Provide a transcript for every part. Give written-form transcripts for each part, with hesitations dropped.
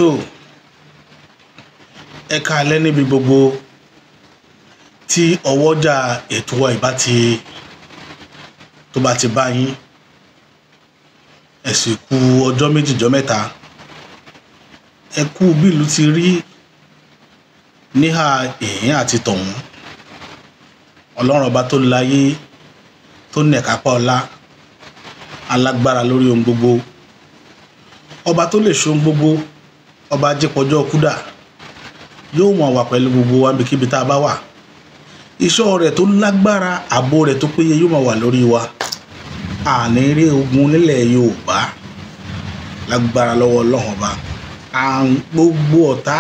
Tó ẹ káalẹ́ níbi gbogbo tí ọwọ́jà ètò wa ìbá ti tó bá ti bá yín. Ẹ sì kú ọjọ́ méjì jọ́ mẹ́ta. Ẹ kú bí ìlú ti rí níhà ìhín àti tọ̀hún. Ọlọ́run ọba tó láyé, tó ní ẹ̀kápá ọlá, alágbára lórí ohun gbogbo, ọba tó lè ṣe ohun gbogbo, ọba ajípọ̀jọ́ kúdà, yóò wọ̀n wà pẹ̀lú gbogbo wa níbikíbi tá a bá wà. Ìṣọ́ rẹ̀ tó lágbára, ààbò rẹ̀ tó péye yóò máa wà lórí wa. Àní rí ogun nílẹ̀ Yorùbá lágbára lọ́wọ́ Ọlọ́run ọba. Gbogbo ọ̀tá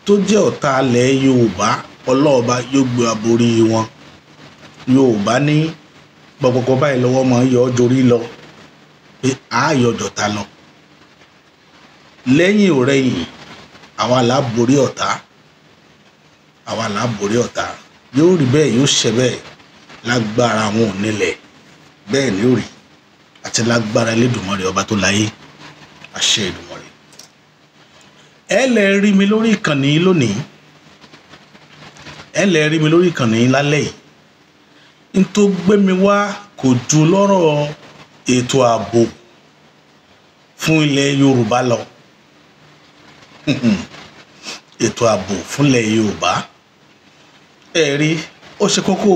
tó jẹ́ ọ̀tá ilẹ̀ Yorùbá, Ọlọ́run ọba yóò gbé wa borí wọn. Yorùbá ní gbọ̀gbọ̀gbọ̀ báyìí lọ́wọ́ máa ń yọ ọ́ jorí lọ, pé ààyò jọ̀tá lọ. Lẹ́yìn òrẹ́yìn, àwa là á borí ọ̀tá, àwa là á borí ọ̀tá. Yóò rí bẹ́ẹ̀, yóò ṣe bẹ́ẹ̀ lágbára àwọn onílẹ̀. Bẹ́ẹ̀ ni ó rí, àti lágbára Elédùmarè ọba tó láyé, àṣẹ Èdùmàrè. Ẹ lè rí mi lórí ìkànnì lónìí, ẹ lè rí mi lórí ìkànnì lálẹ́ yìí. N tó gbé mi wá kò ju lọ́rọ̀ ètò ààbò fún ilẹ̀ Yorùbá lọ. Ètò ààbò fún ilẹ̀ Yorùbá, ẹ rí, ó ṣe kókó,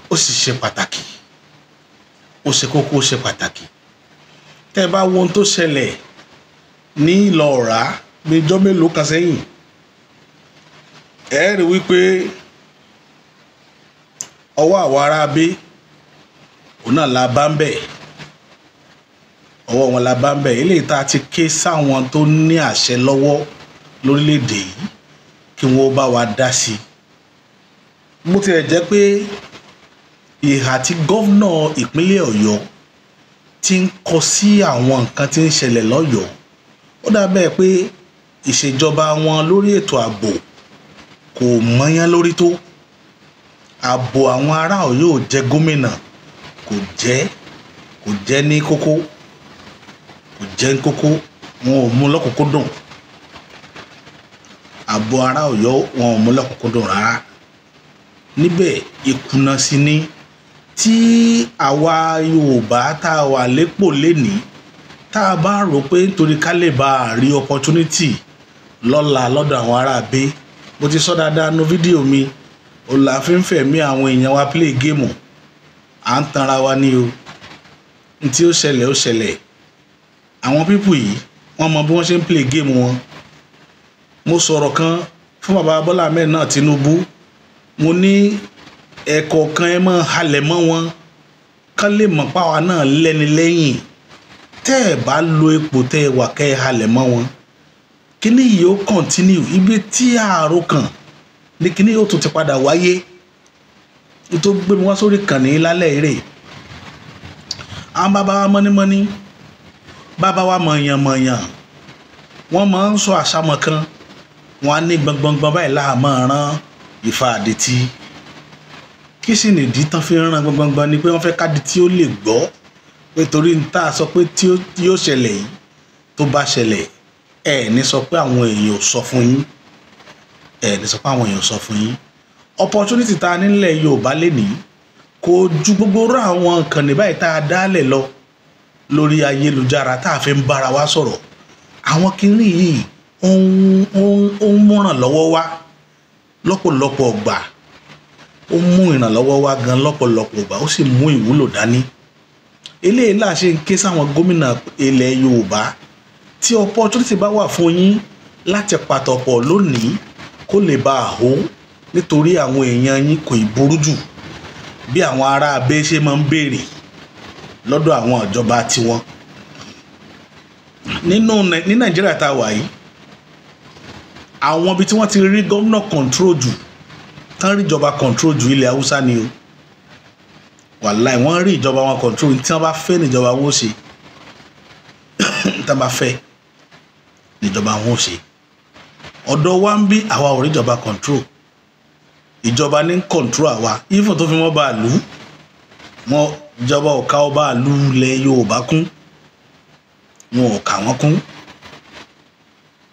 ó sì ṣe pàtàkì. Ó ṣe kókó, ó ṣe pàtàkì. Tẹ́ bá wo ohun tó ṣẹlẹ̀ ní Ìlọ̀rà ní ijọ́ mélòó kan sẹ́yìn, ẹ rí wípé ọwọ́ àwọn ará abé òun náà la bá ń bẹ̀, ọwọ́ wọn la bá ń bẹ̀. Eléyìí tá a ti ké sáwọn tó ní àṣẹ lọ́wọ́ lórílẹ̀‐èdè yìí kí wọ́n bá wa dá sí i. Bó tilẹ̀ jẹ́ pé ìhà tí gómìnà ìpínlẹ̀ Ọ̀yọ́ ti ń kọ sí àwọn nǹkan tí ń ṣẹlẹ̀ lọ́yọ̀ọ́, ó dàbẹ̀ pé ìṣèjọba wọn lórí ètò ààbò kò mọ́yán lórí tó. Ààbò àwọn ará Ọ̀yọ́ ò jẹ́ gómìnà, kò jẹ́ ní kókó, kò jẹ́ ní kókó, wọn ò mú lọ́kùnkúndùn. Ààbò ará Ọ̀yọ́ wọn ò mú lọ́kùnkúndùn rárá. Níbẹ̀ ìkùnà sí ni tí àwa Yorùbá tá a wà lépò lénìí, tá a bá rò pé nítorí ká lè bá a rí opportunity lọ́la lọ́dọ̀ àwọn ará abé. Mo ti sọ dáadáa nu fídíò mi, òun là fi ń fẹ̀mí àwọn èèyàn wa play game. À ń tanra wa ní o. N tí ó ṣẹlẹ̀ ó ṣẹlẹ̀. Àwọn people yìí wọ́n mọ bí wọ́n ṣe ń play game wọn. Mo sọ̀rọ̀ kan fún bàbá Bọ́lá Ahmed náà Tinubu. Mo ní ẹ̀kọ́ kan ẹ máa halẹ̀ mọ́ wọn, kán lè mọ̀ páwa náà lẹ́ni lẹ́yìn. Tẹ́ ẹ bá lo ipò tẹ́ ẹ wà kẹ́ ẹ halẹ̀ mọ́ wọn, kíní yìí ó continue. Ibi tí ààrò kan ní kíní yóò tún ti padà wáyé. N tó gbé mi wá sórí ìkànnì lálẹ́ eré. Àwọn bàbá wa mọ́nímọ́ní, bàbá wa mọ̀yànmọ̀yàn, wọ́n máa ń sọ àṣàmọ̀ kan, wọ́n á ní gbọ̀ngbọ̀ngbọ̀n báyìí láàmú rán Ifá adití. Kí sì nìdí tán fi rán gbọ̀ngbọ̀ngbọ̀n ni pé wọ́n fẹ́ kádi tí ó lè gbọ́, pé torí n tá a sọ pé tí yóò ṣẹlẹ̀ yìí tó bá ṣẹlẹ̀, ẹ ní sọ pé àwọn èèyàn ò sọ fún yín, ẹ ní sọ pé àwọn èèyàn ò sọ fún yín. Opportunity tá a nílẹ̀ Yorùbá lénìí kò ju gbogbo rú àwọn ìkànnì báyìí tá a dálẹ̀ lọ lórí ayélujára tá a fi ń bára wa sọ̀rọ̀. Àwọn kinní yìí ó ń mú ìrànlọ́wọ́ wá lọ́pọ̀lọpọ̀ ọgbà, ó mú ìrànlọ́wọ́ wá gan lọ́pọ̀lọpọ̀ ọgbà, ó sì mú ìwúlò dání. Eléyìí là ṣe ń ké sáwọn gómìnà ilẹ̀ Yorùbá, tí opportunity bá wà fún yín láti pàtọ̀pọ̀ lónìí kó lè bá a hó, nítorí àwọn èèyàn yín kò ì burú jù bí àwọn ará abẹ́ ṣe máa ń béèrè lọ́dọ̀ àwọn ìjọba tiwọn. Nínú ní Nàìjíríà tá a wà yìí, àwọn ibi tí wọ́n ti rí gómìnà control jù, tán rí ìjọba control jù, ilẹ̀ Haúsá ni o. Wàláì wọ́n rí ìjọba wọn control, tí wọ́n bá fẹ́ níjọba wọn ó ṣe, tí wọ́n bá fẹ́ níjọba wọn ó ṣe. Ọ̀dọ̀ wa ń bí àwa ò rí ìjọba control, ìjọba ní control àwa. Even tó fi wọ́n bá lù wọn, ìjọba ò ká ọba lù ilẹ̀ Yorùbá kún, wọn ò kà wọ́n kún.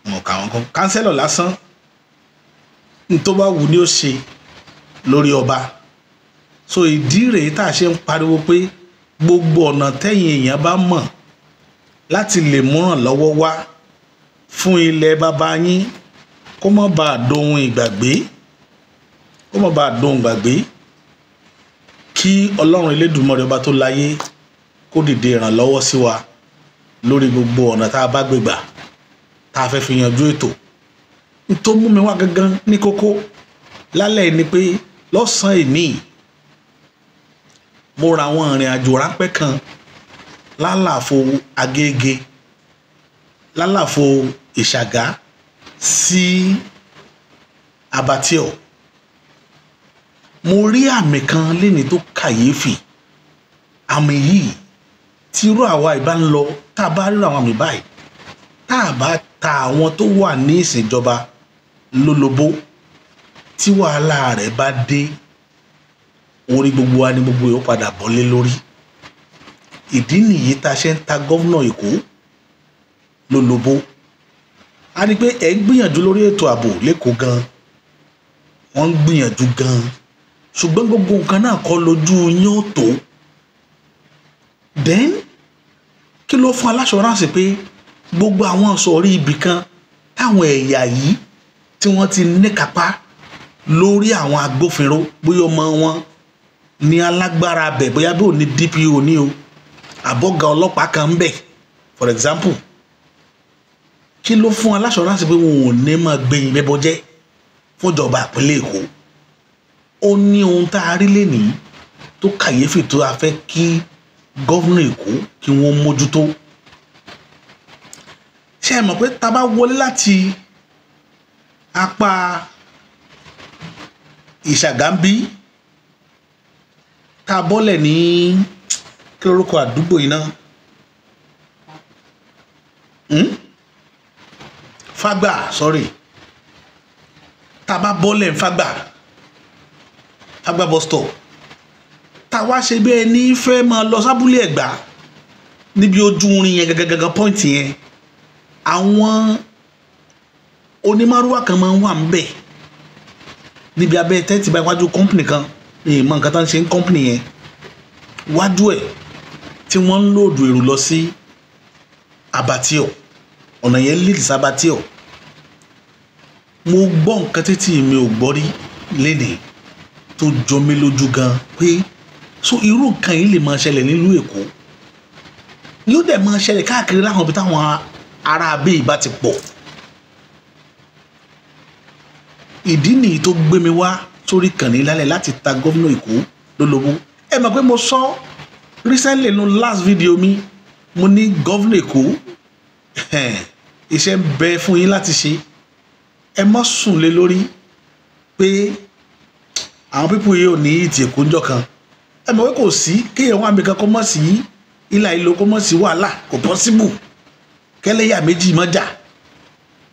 Wọn kà wọ́n kún kánsẹ́lọ̀ lásán. Ní tó bá wù ní ó ṣe lórí ọba. So ìdí rèé tá a ṣe ń pariwo pé gbogbo ọ̀nà tẹ́yìn èèyàn bá mọ̀ láti lè múràn lọ́wọ́ wá fún ilẹ̀ bàbá yín, kó má bàa dohun ìgbàgbé, kó má bàa dohun gbàgbé. Kí Ọlọ́run Elédùmarè ọba tó láyé kó dìde ìrànlọ́wọ́ sí wa lórí gbogbo ọ̀nà tá a bá gbé gbà tá a fẹ́ fi yanjú ètò. Tó mú mi wá gangan ní kókó lálẹ́ ni pé lọ́sàn-án èní mo ra àwọn ìrìn àjò ráńpẹ́ kan lálàfo Agége, lálàfo Ìṣàgá sí Abattoir. Mo rí àmì kan lénìí tó kàyéfì. Àmì yìí, tí irú àwa ìbá ń lọ, tá a bá rí àwọn àmì báyìí, tá a bá ta àwọn tó wà ní ìṣèjọba lólobó, tí wàhálà rẹ̀ bá dé orí gbogbo wa ni gbogbo yóò padà bọ́lé lórí. Ìdí nìyí tá a ṣe ń ta gómìnà Èkó lólobó. A rí i pé ẹ̀ ń gbìyànjú lórí ètò ààbò l'Ékòó gan, wọ́n ń gbìyànjú gan, ṣùgbọ́n gbogbo nǹkan náà kọ́ lójú yín ó tó. Then kí ló fún aláṣọránsì pé gbogbo àwọn sọ̀rí ibì kan táwọn ẹ̀yà yìí tí wọ́n ti níkápá lórí àwọn agbófinró, bóyá ọmọ wọn ní alágbára bẹ̀, bóyá bí ò ní DPO ní o, àbọ̀gá ọlọ́pàá kan ń bẹ̀, for example, kí ló fún aláṣọránsì pé wọn ò ní máa gbẹ̀yìn bẹ́bọ jẹ́ fúnjọba ìpínlẹ̀ Èkó? Ó ní ohun tá a rí lénìí tó kàyéfì tó a fẹ́ kí gómìnà Èkó kí wọ́n mójútó. Ṣé ẹ mọ̀ pé tá a bá wọlé láti apá Ìṣàgá ń bí, tá a bọ́lẹ̀ ní kí lórúkọ àdúgbò yìí náà, Fágbà, sorry, tá a bá bọ́lẹ̀ ń Fágbà, Fágbà bus stop, tá a wá ṣe bí ẹni fẹ́ máa lọ sábúlé Ẹ̀gbá níbi ojú irin yẹn gangan point yẹn, àwọn onímárúwá kan máa ń wà ń bẹ̀ níbi abẹ́ tẹ́ǹtì báyìí wájú company kan, ìmọ̀ nǹkan tá ń ṣe ń company yẹn wájú ẹ̀, tí wọ́n ń lòdù èrò lọ sí Abattoir. Ọ̀nà yẹn lead sí Abattoir. Mo gbọ́ nǹkan títí mi ò gbọ́ rí lénìí tó jọ mí lójú gan pé so irú nǹkan yìí lè máa ṣẹlẹ̀ nílùú Èkó, yóò dẹ̀ máa ṣẹlẹ̀ káàkiri láwọn ibi táwọn ará abẹ́ ìbá ti pọ̀. Ìdí nìyí tó gbé mi wá sórí kànní lálẹ́ láti ta gómìnà Èkó lólobó. Ẹ mọ̀ pé mo sọ recently nínú last video mi, mo ní gómìnà Èkó, iṣẹ́ ń bẹ fún yín láti ṣe. Ẹ má sùn lé lórí pé àwọn pípọ̀ yìí ò ní ìtì Èkó ńjọ́ kan. Ẹ mọ̀ pé kò sí kéèyàn wà nìkan kó mọ̀ sí ilà ìlò, kó mọ̀ sí wàhálà, kò possible kẹlẹ́yà méjì mọ́ jà,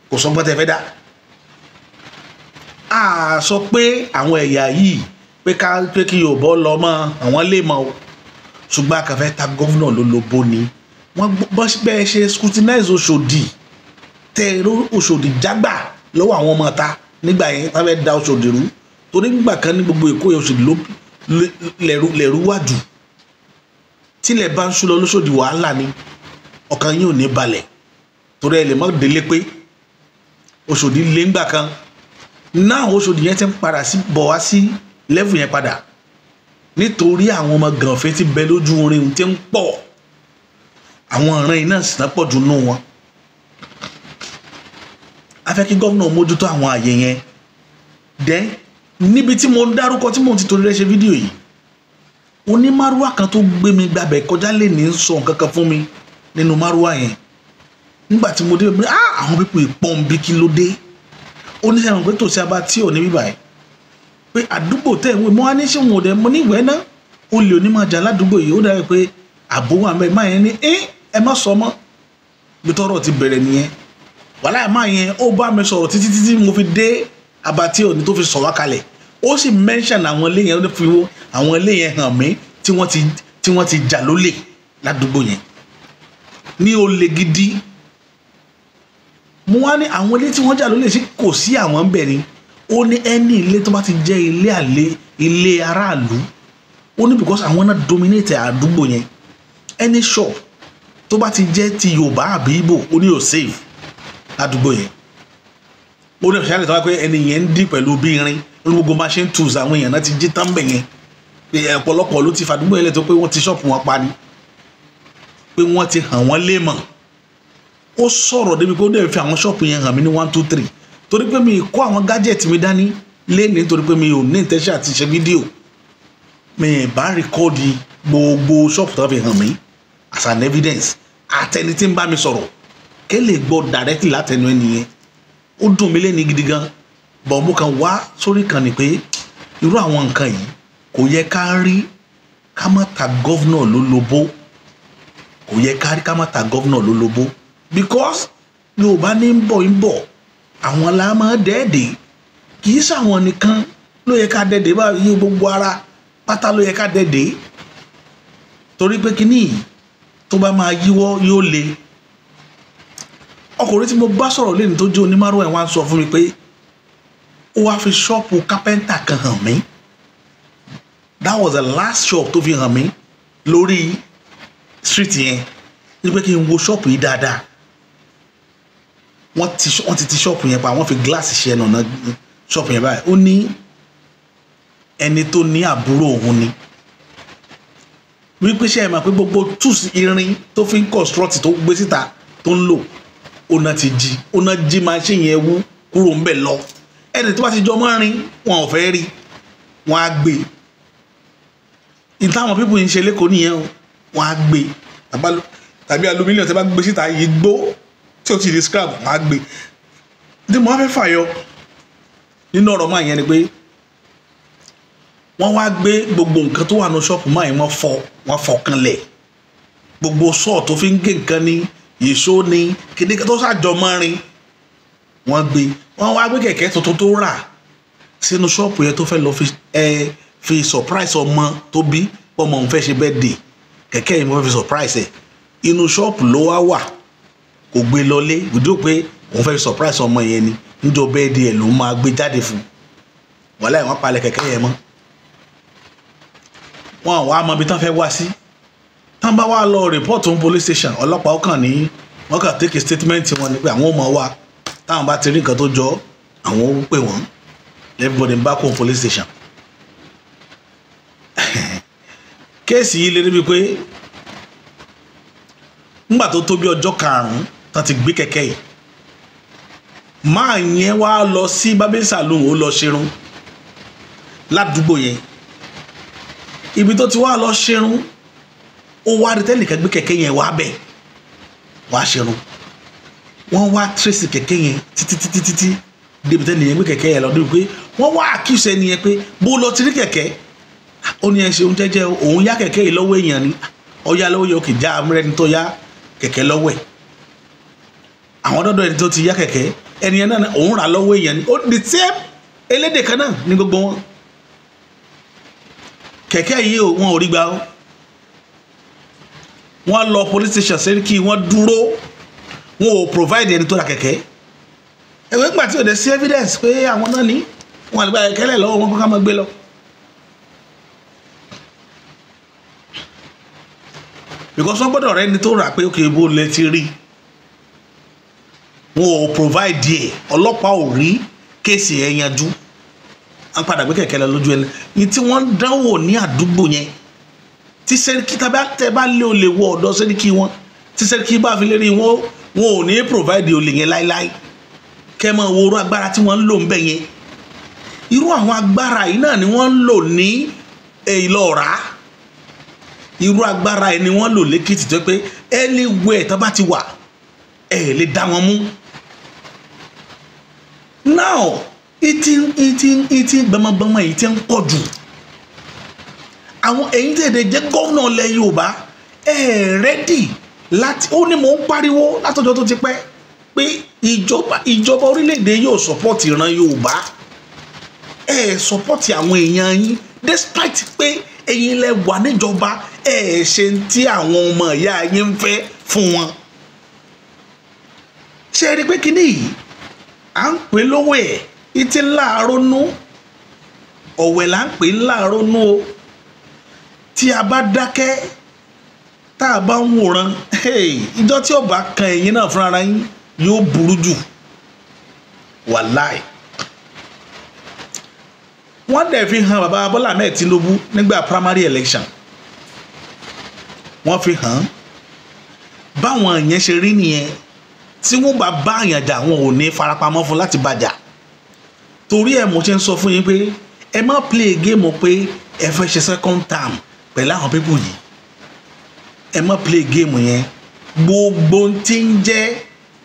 kò sọgbọ́n tẹ fẹ́ dá. A sọ pé àwọn ẹ̀yà yìí pé ká pé kí Yorùbá lọ mọ́ àwọn lè mọ́ o, ṣùgbọ́n a kàn fẹ́ ta gómìnà lólobó ni. Wọ́n bẹ́ẹ̀ ṣe scrutinize Òṣòdì, tẹ Òṣòdì jágbà lọ́wọ́ àwọn ọmọ ta nígbà yẹn tá fẹ́ da Òṣòdì rú, torí nígbà kan ní gbogbo Èkó yẹn Òṣòdì ló lẹ̀rú wà jù. Tílẹ̀ bá ń ṣú lọ lóṣòdì wàhálà ni, ọkàn yín ò ní balẹ̀ torí ẹ lè mọ́ délé pé Òṣòdì lé ńgbà kan náà. Òṣòdì yẹn ti ń padà sí bọ̀ wá sí level yẹn padà nítorí àwọn ọmọ gànfẹ́ ti bẹ lójú orin tí ń pọ̀, àwọn ọ̀ràn iná sì náà pọ̀ jù nù wọn. A fẹ́ kí gómìnà mójútó àwọn àyè yẹn. Dẹ́ níbi tí mo ń dárúkọ tí mo ti torí rẹ̀ ṣe fídíò yìí, onímárúwá kan tó gbé mi gbàbẹ̀ kọjá lè ní sọ nǹkan kan fún mi nínú márúwá yẹn. Nígbà tí mo dé, àwọn pípọ̀ ìpọ́n bí kí ló dé, oníṣẹ́ mọ̀ pé tòsí Abattoir ò ní bíbà yìí, pé àdúgbò tẹ̀ ń wé mo wá ní ṣé wọn ò dẹ̀ mo ní ìwẹ́ náà olè onímọ̀jà ládùúgbò yìí, ó dàbí pé àbò wà mẹ́ máa yẹn ní ẹ má sọ mọ́. Bí tọ́rọ̀ ti bẹ̀rẹ̀ nìyẹn, wàhálà máa yẹn ó bá mi sọ̀rọ̀ títí títí mo fi dé Abattoir ní tó fi sọ̀ wá kalẹ̀. Ó sì mention àwọn ilé yẹn, ó fi àwọn ilé yẹn hàn mí tí wọ́n ti jà lólè ládùúgbò yẹn ní olè gidi. Mo wá ní àwọn ilé tí wọ́n jà lólè sí kò sí àwọn ń bẹ̀ ni. Ó ní ẹni ilé tó bá ti jẹ́ ilé àlè, ilé aráàlú, ó ní because àwọn náà dominate àdúgbò yẹn, any shop tó bá ti jẹ́ ti Yorùbá àbí Ìgbò, ó ní ò safe ládùúgbò yẹn. Ó ní ìṣẹ̀lẹ̀ tó wá pé ẹni yẹn ń dí pẹ̀lú bí irin ní gbogbo machine tools àwọn èèyàn náà ti jí tán bẹ̀ yẹn, pé ọ̀pọ̀lọpọ̀ ló ti fàdúgbò yẹn lẹ̀ tó pé wọ́n ti ṣọ́ọ̀pù wọn pa ni, pé wọ́n ti hàn wọ́n léèmọ̀. Ó sọ̀rọ̀ débi pé ó dẹ̀ fi àwọn ṣọ́ọ̀pù yẹn hàn mí ní 1 2 3, torí pé mi kó àwọn gadget mi dání léni, nítorí pé mi ò ní intention àti ṣe fídíò, mi bá rìkọ́ọ̀dì gbogbo ṣọ́ọ̀pù tó fi hàn mí as an evidence, àtẹni tí ń bá mi sọ̀rọ̀ ké lè gbọ́ directly látẹnu ẹni yẹn. Ó dùn mí léni gidi gan, bọ̀ mo kàn wá sórí kan ni pé irú àwọn nǹkan yìí kò yẹ ká rí ká má ta governor lólobó, kò yẹ ká rí ká má ta governor lólobó, because Yorùbá ní ń bọ̀ ń bọ̀, àwọn la máa dẹ́ẹ̀dẹ́, kì í ṣàwọn nìkan ló yẹ ká dẹ́ẹ̀dẹ́ báyìí, gbogbo ara pátá ló yẹ ká dẹ́ẹ̀dẹ́, torí pé kíní yìí tó bá máa yíwọ́ yóò le. Ọkùnrin tí mo bá sọ̀rọ̀ lẹ́nu tó jẹ́ onímọ̀rún ẹ̀ wá ń sọ fún mi pé ó wá fi ṣọ́ọ̀pù kápẹ́ńtà kan hàn mí. That was the last shop tó fi hàn mí lórí street yẹn, ní pé kí n wo ṣọ́ọ̀pù yìí dáadáa. Wọ́n ti ti ṣọ́ọ̀pù yẹn pa, wọ́n fi gíláàsì ṣe ẹnu ọ̀nà ṣọ́ọ̀pù yẹn báyìí. Ó ní ẹni tó ní àbúrò òun ni, wípé ṣe é mọ̀ pé gbogbo tools irin tó fi ń construct tó gbé síta tó ń lò, ó náà ti jí, ó náà jí machine yẹn wú kúrò ńbẹ̀ lọ. Ẹni tó bá ti jọ mọ́ rin wọn ò fẹ́ rí, wọn á gbé. Ìtàwọn pípọ̀ yìí ń ṣe lẹ́kọ̀ọ́ nìyẹn o, wọn á gbé tàbí aluminium tí a bá gbé síta yìí gbó tí ó ti di scrap, wọn á gbé. Tí mo wá fẹ́ fàyọ nínú ọ̀rọ̀ máa yẹn ni pé wọ́n wá gbé gbogbo nǹkan tó wà ní ṣọ́ọ̀pù máa yẹn, wọ́n fọ́ kanlẹ̀, gbogbo sọ́ọ̀ tó fi ń gé nǹkan ní ìṣó ní kíní tó ṣàjọ mọ́rin wọ́n gbé. Wọ́n wá gbé kẹ̀kẹ́ tuntun tó rà sínú ṣọ́ọ̀pù yẹn tó fẹ́ lọ fi surprise ọmọ tó bí, ọmọ òun fẹ́ ṣe birthday, kẹ̀kẹ́ yìí mo fẹ́ fi surprise ẹ̀. Inú ṣọ́ọ̀pù ló wá wà, kò gbé lọlé, gbùdó pé òun fẹ́ fi surprise ọmọ yẹn ni, níjọ́ birthday ẹ̀ ló máa gbé jáde fún. Wàhálà ẹ̀ wọ́n palẹ̀ kẹ̀kẹ́ yẹn mọ́, wọn wá mọ ibi tán fẹ́ wá sí. Tán bá wá lọ report on police station, ọlọ́pàá ọkàn ní wọ́n kàn take a statement wọn ni pé àwọn ò mọ̀ wá, táwọn bá ti rí nǹkan tó jọ àwọn ò pè wọ́n. Everybody back home police station. Kéèsì yìí lè débi pé ńgbà tó tó bí ọjọ́ karùn-ún tán ti gbé kẹ̀kẹ́ yìí, máa yẹn wá lọ sí barbing salon, ó lọ ṣerun ládùúgbò yẹn. Ibi tó ti wá lọ ṣerun, ó wá rí tẹ́nìkan gbé kẹ̀kẹ́ yẹn wá bẹ̀ wá ṣerun. Wọ́n wá trace kẹ̀kẹ́ yẹn títí títí títí débi tẹ́nìyẹn gbé kẹ̀kẹ́ yẹn lọ, débi pé wọ́n wá accuse ẹni yẹn pé bó lọ ti rí kẹ̀kẹ́. Ó ní ẹ ṣeun jẹ́jẹ́, òun yá kẹ̀kẹ́ yìí lọ́wọ́ èèyàn ni, ọ̀yá lọ́wọ́ yẹn, òkè já amúrẹ́ni tó yá kẹ̀kẹ́ lọ́wọ́ ẹ̀. Àwọn dọ́dọ̀ ẹni tó ti yá kẹ̀kẹ́ ẹni yẹn náà òun rà lọ́wọ́ èèyàn ni, ó di same elédè kan náà ní gbogbo wọn. Kẹ̀kẹ́ yìí wọn ò rí gbà ó, wọ́n lọ police station Sẹ́ríkì, wọ́n dúró, wọn ò provide ẹni tó ra kẹ̀kẹ́. Ẹ̀wẹ́ ńgbà tí ò dé sí evidence pé àwọn náà ní wọn àgbà kẹ̀kẹ́ lẹ̀ lọ́wọ́ wọn kó ká máa gbé lọ. Because wọ́n gbọ́dọ̀ rẹ́ni tó rà pé okay bó lẹ ti rí, wọn ò provide ẹ̀, ọlọ́pàá ò rí kéèsì ẹ̀ yanjú. À ń padà gbé kẹ̀kẹ́ lọ lójú ẹni ní tí wọ́n ń dánwò ní àdúgbò yẹn. Tí Sẹ́ríkì tẹ́ bá lé olè wọ ọ̀dọ̀ Sẹ́ríkì wọn, tí Sẹ́ríkì bá fi lérí wọn, wọn ò ní provide olè yẹn láéláé. Kẹ́ mọ̀ wo irú agbára tí wọ́n ń lò ń bẹ̀ yẹn. Irú àwọn agbára yìí náà ni wọ́n ń lò ní Ìlọ́ra. Irú agbára yìí ni wọ́n lò lÉkìtì tó pé anywhere tó bá ti wà ẹ̀ lè dá wọn mú. Now ìtì gbọmọgbọmọ yìí ti ń pọ̀ jù. Àwọn èyí tètè jẹ́ gómìnà ilẹ̀ Yorùbá ẹ̀ rẹ́dì láti ó ní mò ń pariwo látọjọ́ tó ti pẹ́ pé ìjọba orílẹ̀-èdè yóò sọ́pọ̀tì ìran Yorùbá, ẹ̀ sọ́pọ̀tì àwọn èèyàn yín despite pé ẹ̀yin lẹ wà níjọba, ẹ̀ ṣe tí àwọn ọmọ ìyá yín ń fẹ́ fún wọn. Ṣé ẹ rí pé kíní yìí à ń pè lówó ẹ̀ ìtì ńláàrónú, ọ̀wẹ̀ là ń pè ńláàrónú o. Tí a bá dákẹ́, tá a bá ń wòran, ìjọ tí ó bá kan ẹ̀yin náà fúnra yín yóò burú jù, wàláì. Wọ́n dẹ̀ fi hàn bàbá Bọ́lá Ahmed Tinubu nígbà primary election, wọ́n fi hàn báwọn yẹn ṣe rí nìyẹn. Tí wọ́n bá bá àyàn jà, wọn ò ní farapamọ́ fún láti bàjà. Torí ẹ̀ mo ṣe ń sọ fún yín pé ẹ má play game pé ẹ fẹ́ ṣe second term pẹ̀lú àwọn people yìí. Ẹ má play game yẹn. Gbogbo tí ń jẹ́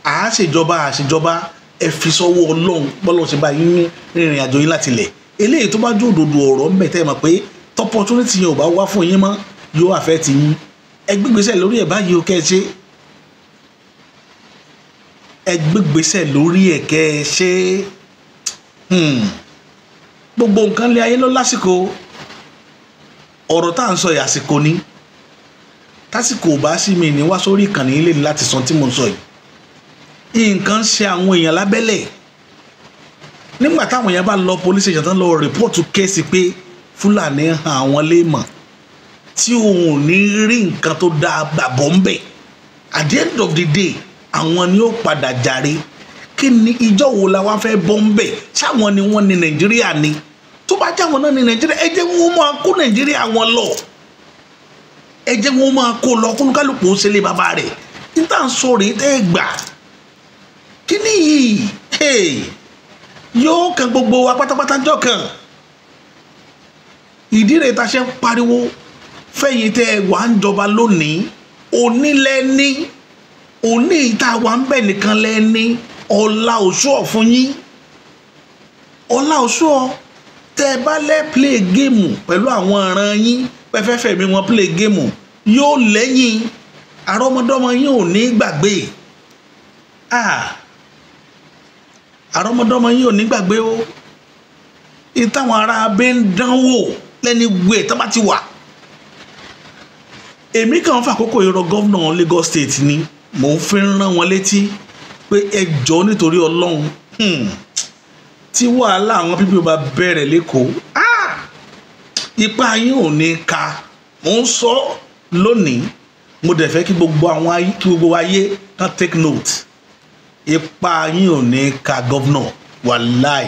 àṣejọba àṣejọba, ẹ fi sọ́wọ́ Ọlọ́run. Bọ́lọ́run ṣe bá yín rìnrìn àjò yín láti lẹ̀, eléyìí tó bá jó òdodo ọ̀rọ̀ ń bẹ̀, tẹ́ ẹ mọ̀ pé opportunity yẹn ò bá wá fún yín mọ́, yóò affect yín. Ẹ gbégbèsè lórí ẹ̀ báyìí o, kẹ́ ẹ ṣe. Ẹ gbégbèsè lórí ẹ̀, kẹ́ ẹ ṣe. Gbogbo nǹkan lé ayé ló lásìkò. Ọ̀rọ̀ tá à ń sọ yìí, àsìkò ni. Tásìkò ò bá sí mi ní wá sórí ìkànnì ilé ní láti sọ tí mo ń sọ yìí. Nǹkan ṣe àwọn èèyàn lábẹ́lẹ̀. Nígbà táwọn èèyàn bá lọ police station tán, lọ report case pé Fúlàní hàn àwọn léèmọ̀, tí òun ò ní rí nǹkan tó dáa gbàbọ̀ ń bẹ̀, at the end of the day, àwọn ni ó padà jàre. Kí ni ìjọ wo la wá fẹ́ bọ́ ń bẹ̀? Ṣáwọn ni wọ́n ní Nàìjíríà ni? Tó bá jáwọn náà ní Nàìjíríà, ẹ jẹ́ wọn máa kó Nàìjíríà wọn lọ, ẹ jẹ́ wọn máa kó lọ, kó kálukú ó ṣe lé bàbá rẹ̀. Níta ń sọ rèé, tẹ́ ẹ gbà kí ni yìí yóò kan gbogbo wa pátápátá jọ kan. Ìdí rẹ̀ ta ṣe ń pariwo fẹ̀yìn tẹ́ ẹ wà ń jọba lónìí, onílẹ́ní òní ìta wà ń bẹ̀ nìkan lẹ́ní. Ọ̀la òṣù ọ̀fun yín, ọ̀la òṣù ọ̀. Tẹ́ ẹ bá lẹ́ play game pẹ̀lú àwọn ọ̀ràn yín, pẹ́fẹ́fẹ́ mi wọn play game, yóò lẹ́yìn àrọ́mọdọ́mọ yín ò ní gbàgbé. Àrọ́mọdọ́mọ yín ò ní gbàgbé o. Ìtàwọn ará abẹ́ ń dánwò lẹ́ni wẹ̀ tó bá ti wà. Èmi kàn fàkókò yìí rọ governor Lagos State ni, mò ń fi rán wọn létí pé ẹ jọ̀ọ́, nítorí Ọlọ́run, tí wàhálà àwọn people bá bẹ̀rẹ̀ lẹ́kọ̀ọ́, ipa yín ò ní ka. Mò ń sọ lónìí, mo dẹ̀ fẹ́ kí gbogbo àwọn ayé, kí gbogbo ayé kan take note. Ipa yín ò ní ka, governor, wàláì.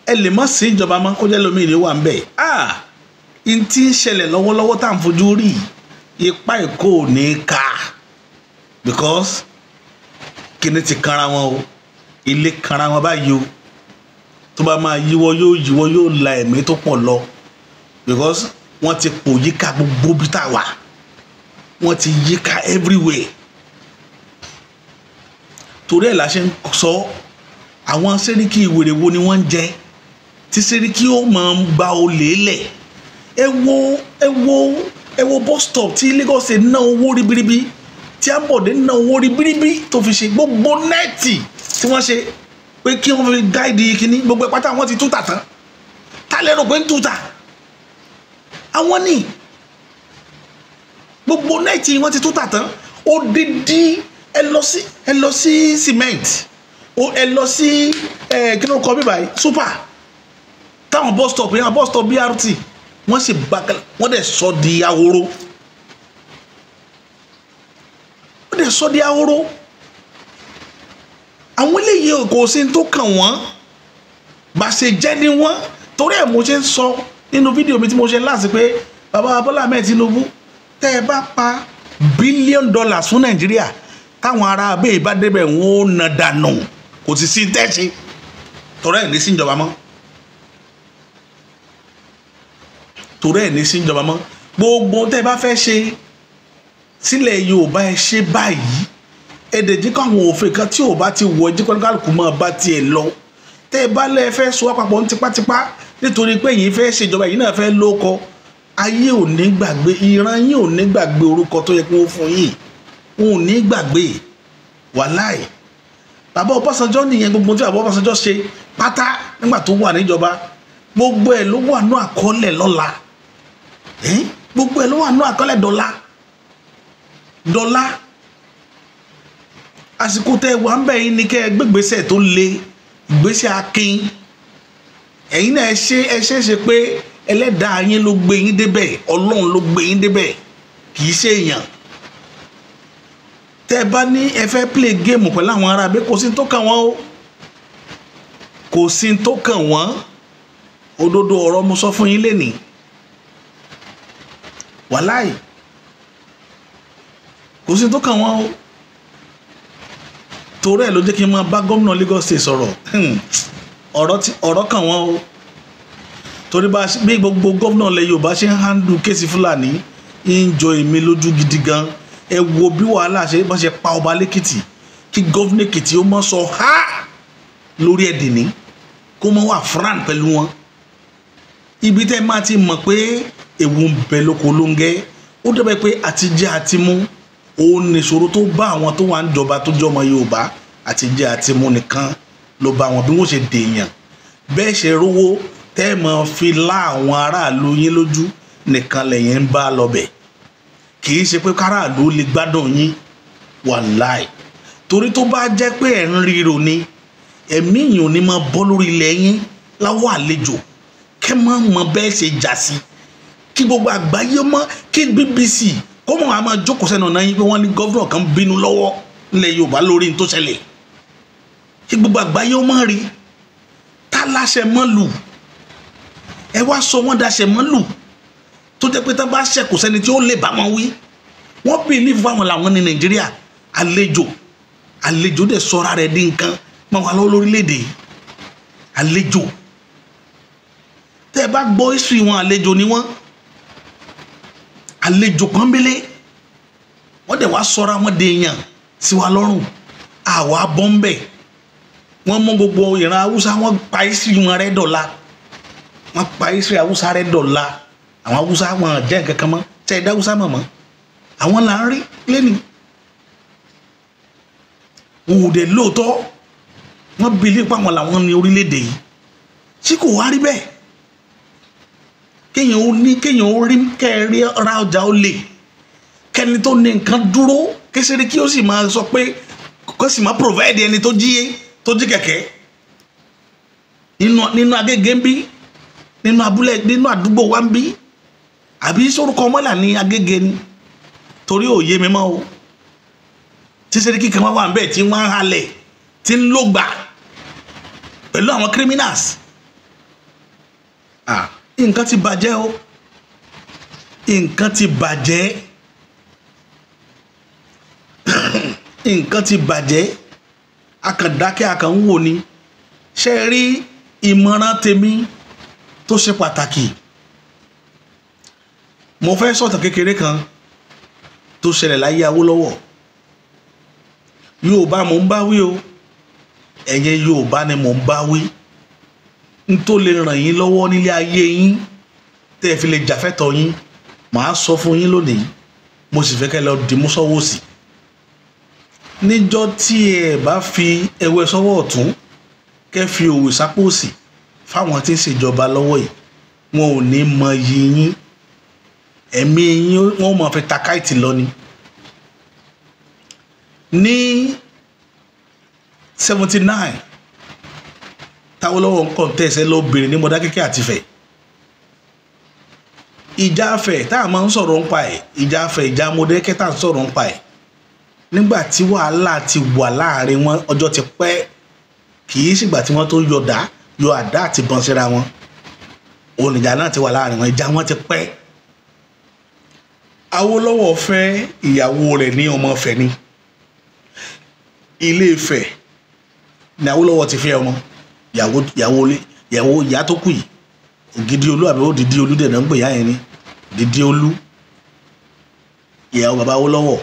Ẹ lè má sí ìjọba mọ́, kó jẹ́ lómi ìní wà ń bẹ̀. N tí ń ṣẹlẹ̀ lọ́wọ́lọ́wọ́ tá à ń fojú rí, ipa Èkó ò ní ka, because kíni ti kanra wọn o, ilé kanra wọn báyìí o. Tó bá máa yíwọ́, yóò yíwọ́, yóò la ẹ̀mí tó pọ̀ lọ, because wọ́n ti pò yíká gbogbo bí tá a wà, wọ́n ti yíká everywhere. Torí ẹ̀ la ṣe ń sọ, àwọn sẹ́ríkì ìwèrè wo ni wọ́n ń jẹ tí sẹ́ríkì ó máa ń gba olè lẹ̀? Ẹ wo, ẹ wo, ẹ wo bus stop tí Lagos State ná owó ribiribi, tí Ambode ná owó ribiribi tó fi ṣe gbogbo net tí wọ́n ṣe pé kí wọ́n fi guide kínní gbogbo ẹ̀ pátá, wọ́n ti túta tán. Tá lérò pé ń túta àwọn ní gbogbo net wọ́n ti túta tán. Odidi, ẹ lọ sí cement, ẹ lọ sí ẹ kí ló kọ bí báyìí, super, táwọn bus stop yẹn, bus stop BRT, wọ́n sì bá wọ́n dẹ̀ sọ di ahoro, wọ́n dẹ̀ sọ di ahoro. Àwọn eléyìí kò sí tó kàn wọ́n, bá ṣe jẹ́ ní wọ́n. Torí ẹ̀ mo ṣe ń sọ nínú fídíò mi tí mo ṣe láti pé bàbá Bọ́lá Ahmed Tinubu, tẹ́ ẹ bá pa billion dollars fún Nàìjíríà, táwọn ará abẹ́ ìbá débẹ̀, wọn ò nà dànù, kò sì sí tẹ́sí. Torí ẹ̀ ní sí ìjọba mọ́, torí ẹ̀ ní sí ìjọba mọ́. Gbogbo tẹ́ ẹ bá fẹ́ ṣe sílẹ̀ Yorùbá, ẹ ṣe báyìí. Ẹ dẹ̀ jí káwọn òfin kan tí ò bá ti wọ, ẹ jí kálukú máa bá tiẹ̀ lọ. Tẹ́ ẹ bá lẹ́ fẹ́ so àpapọ̀ ní tipátipá nítorí pé yìí fẹ́ ṣèjọba, yìí náà fẹ́ lóko, ayé ò ní gbàgbé, ìran yín ò ní gbàgbé orúkọ tó yẹ kí wọ́n fún yín, wọn ò ní gbàgbé, wàláì. Bàbá Ọbásanjọ́ nìyẹn. Gbogbo tí bàbá Ọbásanjọ́ ṣe pátá nígbà tó wà níjọba, gbogbo ẹ̀ ló wà ní àkọọ́lẹ̀ lọ́la. Gbogbo ẹ̀ ló wà ní àkọọ́lẹ̀ dọ́là dọ́là. Àsìkò tẹ́ wà ń bẹ̀ yín ni kẹ́ ẹ gbégbèsè tó le, ìgbésẹ̀ akin. Ẹ̀yin náà ẹ ṣe ṣe pé ẹlẹ́dàá yín ló gbé yín débẹ̀, Ọlọ́run ló gbé yín débẹ̀, kì í ṣe èèyàn. Tẹ́ ẹ bá ní ẹ fẹ́ play game pẹ̀lú àwọn ará bí, kò sí tó kàn wọ́n o, kò sí tó kàn wọ́n. Òdodo ọ̀rọ̀ mo sọ fún yín lénìí, wàláì kò sí tó kàn wọ́n o. Torí ẹ̀ ló jẹ́ kí n máa bá gómìnà Lagos State sọ̀rọ̀. Ọ̀rọ̀ kàn wọ́n o, torí bí gbogbo gómìnà ilẹ̀ Yorùbá ṣe ń handle case Fúlàní ń jọ èmi lójú gidi gan. Ẹ wo bí wàhálà ṣe bá ṣe pa ọba lẹ́kìtì, kí gómìnà Èkìtì ó mọ̀ sọ ha lórí ẹ̀dìní, kó mọ̀ wà fran pẹ̀lú wọn. Ibi tẹ́ máa ti mọ̀ pé ewu ń bẹ lóko ló ń gẹ́, ó dẹ́bẹ̀ pé àtijẹ́ àti mú òun nìṣòro tó bá àwọn tó wà ń jọba tó jọmọ Yorùbá. Àtijẹ́ àti mú nìkan ló bá wọn, bí wọ́n ṣe dèèyàn bẹ́ẹ̀ ṣe rówó tẹ́ mọ̀ fi lá àwọn aráàlú yín lójú nìkan lẹ́yìn ń bá lọ́bẹ̀. Kì í ṣe pé káràlú lè gbádùn yín, wàláì. Torí tó bá jẹ́ pé ẹ̀ ń ríro ni, ẹ̀mí yìí ò ní máa bọ́ lórí ilẹ̀ yín láwọ́ àlejò, kẹ́ mọ́ mọ bẹ́ẹ̀ ṣe jà sí, kí gbogbo àgbáyé mọ́, kí BBC kó mọ̀ á máa jókòó sẹ́nu ọ̀nà yín pé wọ́n ní gọ́vnà kan bínú lọ́wọ́ nílẹ̀ Yorùbá lórí ní tó ṣẹlẹ̀, kí gbogbo àgbáyé ó mọ̀ rí tá láṣẹ mọ́ lù. Ẹ wá sọ wọ́n daṣẹ mọ́ lù, tó jẹ́ pé tá bá ṣẹ̀ kò sẹ́ni tí ó lè bá wọn wí. Wọ́n bìlífù àwọn làwọn ní Nàìjíríà. Àlejò àlejò dẹ̀ sọra rẹ̀ dín nǹkan máa wà lọ́wọ́ lórílẹ̀‐èdè yìí. Àlejò, tẹ́ ẹ bá gbọ́ history wọn, àlejò ni wọ́n, àlejò pọ́nbélé. Wọ́n dẹ̀ wá sọra wọn dé èèyàn sí wa lọ́rùn, àwa bọ́ńbẹ̀. Wọ́n mú gbogbo ìran Haúsá, wọ́n pa history wọn rẹ́ dọ̀la, wọ́n pa history Haúsá rẹ́ dọ̀la. Àwọn Haúsá wọn jẹ́ nǹkan kan mọ́, tẹ́ ẹ dá Haúsá mọ̀ mọ́, àwọn là ń rí lẹ́nu. Wọn ò dẹ̀ lóòótọ́, wọ́n believe pé àwọn làwọn ní orílẹ̀-èdè yìí, tí kò wá rí bẹ́ẹ̀. Kéèyàn ó ní, kéèyàn ó rí, kẹ́ẹ̀rí ra ọjà ó lè kẹ́ni tó ní nǹkan dúró késìrí, kí ó sì máa sọ pé kó sì máa provide ẹni tó jí kẹ̀kẹ́ nínú Agége ń bí, nínú abúlé, nínú àdúgbò wa ń bí, àbí sórúkọ mọ́là ní Agége ni, torí òye mi mọ́ o. Tí sẹ́ríkì kan wà ń bẹ̀ tí wọ́n ń halẹ̀, tí ń lògbà pẹ̀lú àwọn criminals. Nǹkan ti bàjẹ́ o, nǹkan ti bàjẹ́, nǹkan ti bàjẹ́. Akàndákẹ́ akàn ń wò ni. Ṣe rí ìmọ̀ràn tèmi tó ṣe pàtàkì? Mo fẹ́ sọ̀tàn kékeré kan tó ṣẹlẹ̀ láyé Awólọ́wọ̀. Yorùbá mò ń bá wí o, ẹ̀yin Yorùbá ni mò ń bá wí. N tó lè ràn yín lọ́wọ́ nílé ayé yín tẹ́ ẹ fi lè jàfẹ́tọ̀ yín, màá sọ fún yín lónìí. Mo sì fẹ́ kẹ́ lọ dìmú sọ́wọ́ sí. Níjọ́ tí ẹ bá fi ẹwẹ́ sọ́wọ́ ọ̀tún, kẹ́ fi òwe sápò òsì fáwọn tí ń ṣèjọba lọ́wọ́ yìí, wọn ò ní mọ iyì yín, ẹ̀mí yín wọ́n mọ̀ fi takáìtì lọ ni. Ní 79 t'Awólọ́wọ̀ ń contest ẹ lọ bèrè ní Mọdákẹ́kẹ́ àti Ifẹ̀. Ìjà Ifẹ̀ tá a máa ń sọ̀rọ̀ ń pa ẹ̀, ìjà Ifẹ̀, ìjà Mọdákẹ́kẹ́ tá a ń sọ̀rọ̀ ń pa ẹ̀, nígbà tí wàhálà ti wà láàrin wọn ọjọ́ ti pẹ́, kì í ṣìgbà tí wọ́n tó yọ àdá àti bọn síra wọn, òun ìjà náà ti wà láàrin wọn, ìjà wọn ti pẹ́. Awólọ́wọ̀ fẹ́ ìyàwó rẹ̀ ní ọmọ Ifẹ̀ ni. Ilé Ifẹ̀ ni Awólọ́wọ̀ ti fẹ́ ọmọ ìyàwó ìyá tó kù yìí, Ògidì Olú àbí Òdìdí Olú dẹ̀ náà ń pè ìyá yẹn ní Òdìdí Olú, ìyàwó bàbá Awólọ́wọ̀,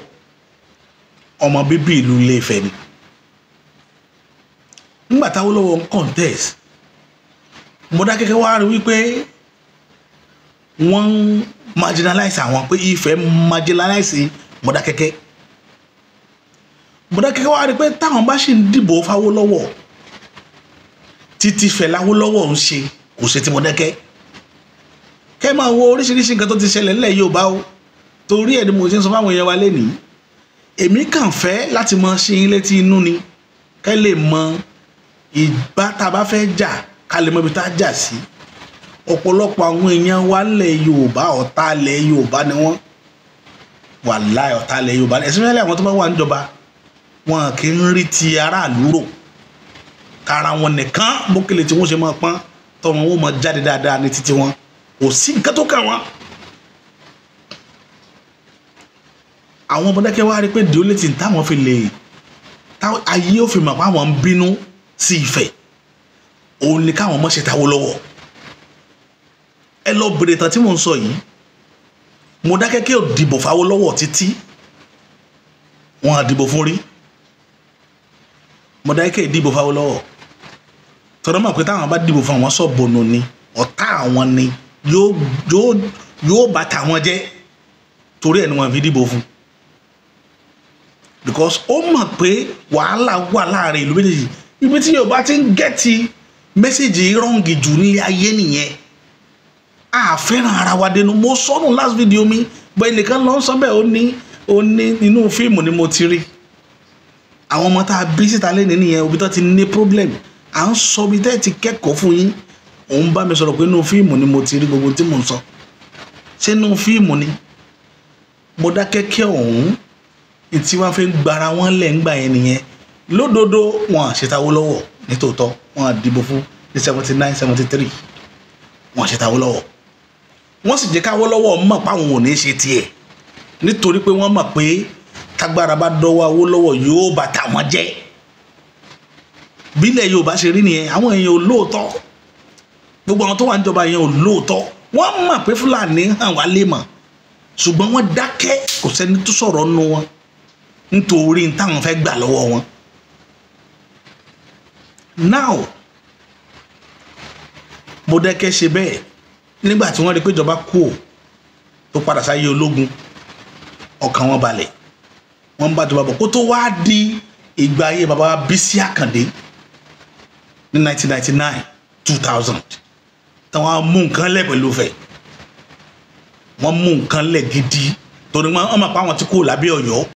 ọmọ bíbí ìlú Ilé Ifẹ̀ ni. Nígbà t'Awólọ́wọ̀ ń contest, Mọdákẹ́kẹ́ wá rí wípé wọ́n ń marginalize àwọn, pé Ifẹ̀ marginalize Mọdákẹ́kẹ́. Mọdákẹ́kẹ́ wá rí pé táwọn bá ṣì ń dìbò f'Awólọ́wọ̀, títí Ifẹ̀ l'Awólọ́wọ̀ ń ṣe, kò ṣe ti Mọdákẹ́kẹ́. Kẹ́ máa wo oríṣiríṣi nǹkan tó ti ṣẹlẹ̀ nílẹ̀ Yorùbá o. Torí ẹ̀ ni mo ṣe ń sọ fáwọn èèyàn wa lénìí. Èmi kàn fẹ́ láti mọ ṣe yín létí inú ni kẹ́ lè mọ ìgbà tá a bá fẹ́ jà, ká lè mọ ibi tá a jà sí. Ọ̀pọ̀lọpọ̀ àwọn èèyàn wa lẹ̀ Yorùbá, ọ̀tá lẹ̀ Yorùbá ni wọ́n. Wàláì, ọ̀tá lẹ̀ Yorùbá, especially àwọn tó bá wà níjọba, wọn kì í rí ti aráàlú rò, tara wọn nìkan. Bókèlè tí wọ́n ṣe máa pọ́n tọmọ wọn máa jáde dáadáa ní títí wọn, kò sí nǹkan tó kàn wọ́n. Àwọn Mọdákẹ́kẹ́ wá rí pé the only thing táwọn fi lè ayé ò fi mọ̀ pé àwọn ń bínú sí Ifẹ̀, òun ni káwọn mọ̀ ṣe t'Awólọ́wọ̀. Ẹ lọ bèrè tán tí mò ń sọ yìí. Mọdákẹ́kẹ́ ò dìbò f'Awólọ́wọ̀ títí, wọn à dìbò fún rí. Mọdákẹ́kẹ́ dìbò f'Awólọ́wọ̀ tọ́lọ́ mọ̀ pé táwọn bá dìbò fún àwọn sọ̀bọ̀nù ni, ọ̀tá àwọn ni, yóò bá tàwọn jẹ́. Torí ẹ̀ ni wọ́n fi dìbò fún, because ó mọ̀ pé wàhálà wà láàrin ìlú méjèèjì. Ibi tí Yorùbá ti ń get message wrong jù nílé ayé nìyẹn. A fẹ́ràn ara wa dénú. Mo sọnù last video mi bọ́, ẹnìkan ló ń sọ bẹ́ẹ̀, ó ní inú fíìmù ni mo ti rí. Àwọn ọmọ tá a bí síta lẹ́nu nìyẹn, òbí tó ti ní problem. À ń sọ bí tẹ́ ti kẹ́kọ̀ọ́ fún yín, òun bá mi sọ̀rọ̀ pé inú fíìmù ni mo ti rí gbogbo tí mò ń sọ. Ṣé inú fíìmù ni Mọdákẹ́kẹ́ ọ̀hún tí wọ́n fi ń gbara wọn lẹ̀ ńgbà yẹn nìyẹn? Lódodo, wọn ṣe t'Awólọ́wọ̀ nítòótọ́. Wọn dìbò fún ní 79, 73. Wọn ṣe t'Awólọ́wọ̀, wọ́n sì jẹ́ k'Awólọ́wọ̀ mọ̀ páwọn ò ní ṣe tiẹ̀, nítorí pé wọ́n mọ̀ pé tágbára bá dọ́wọ́ Awólọ́wọ̀, yóò bá tàwọn jẹ́. Bílẹ̀ Yorùbá ṣe rí nìyẹn. Àwọn èèyàn ò lóòótọ́, gbogbo àwọn tó wà níjọba yẹn ò lóòótọ́. Wọ́n mọ̀ pé Fúlàní hàn wá lè mọ̀, ṣùgbọ́n wọ́n dákẹ́, kò sẹ́ni tó sọ̀rọ̀ nù wọn, nítorí táwọn fẹ́ gbà lọ́wọ́ wọn. Now, Mọdákẹ́kẹ́ ṣe bẹ́ẹ̀ nígbà tí wọ́n rí pé ìjọba kú ò tó padà sáyé ológun, ọkàn wọn balẹ̀, wọ́n ń bá ìjọba bọ̀, kó tó wá di ìgbà ayé baba Bísí Àkàndé ní 1999, 2000, táwọn mú nǹkan lẹ̀ pẹ̀lú Ifẹ̀. Wọ́n mú nǹkan lẹ̀ gidi, torí wọ́n mọ̀ pé àwọn tí kò lábẹ́ Ọ̀yọ́.